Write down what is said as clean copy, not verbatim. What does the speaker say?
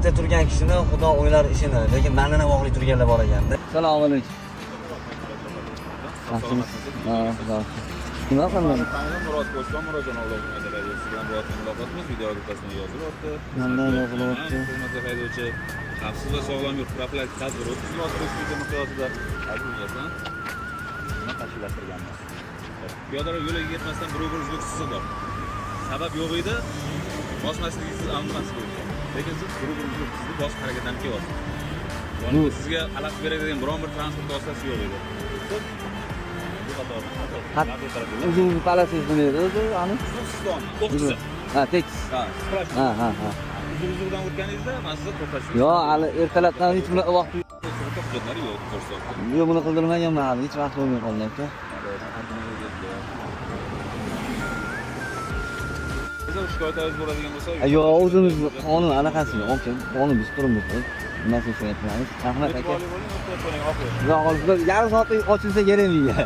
Erta turgan kishini Xudo o'ylar ishini, lekin mandan ham og'riy turganlar bor ekanda. Assalomu alaykum. Yaxshimisiz? Ha, xudo. Nima qildim? Murod Qo'shon Murodjon Avlodov radiosi bilan bo'layotgan muloqotimiz video grupasida yozilyapti. Mandan yozilyapti. Hurmatli haydovchi, xavfsiz va sog'lom yurt profilaktik tadbiri o'tkazilyapti respublika miqyosida. Tadbir yuzasidan buni tashkillashtirganmiz. Piyodalar yo'liga yetmasdan bir uzluk siziq bor. Sabab yo'q edi, bosmasligingiz aniqlansa bo'yicha. Lekin siz bir uzluk sizni bosib harakatlanib kelyapsiz. Ya'ni sizga xalaqit beradigan biron bir transport vositasi yo'q edi. Siz bu qatordan Uzun palasingiz nima edi o'zi? Ani? Uzuk sizni to'qqizi. Ha, tekis. Ha, splash. Ha, ha, ha. Uzuk-uzukdan o'tganingizda man sizni to'xtashim. Yo'q, hali ertalabdan hech bunaqa vaqt Sug'urta hujjatlari yo'q ko'rsatdi. Yo'q, buni qildirmaganman hali, hech vaqt bo'lmay qoldi aka. Bizda shikoyatingiz bo'ladigan bo'lsa, Yo'q, o'zimiz qonun anaqasi yo'q, aka. Qonun buzib turibmiz. Nimasi so'rayapmiz? Rahmat aka. E'tiborli bo'ling, ehtiyot bo'ling, oxiri. Xudo xohlasa yarim soatda ochilsa kerak menga.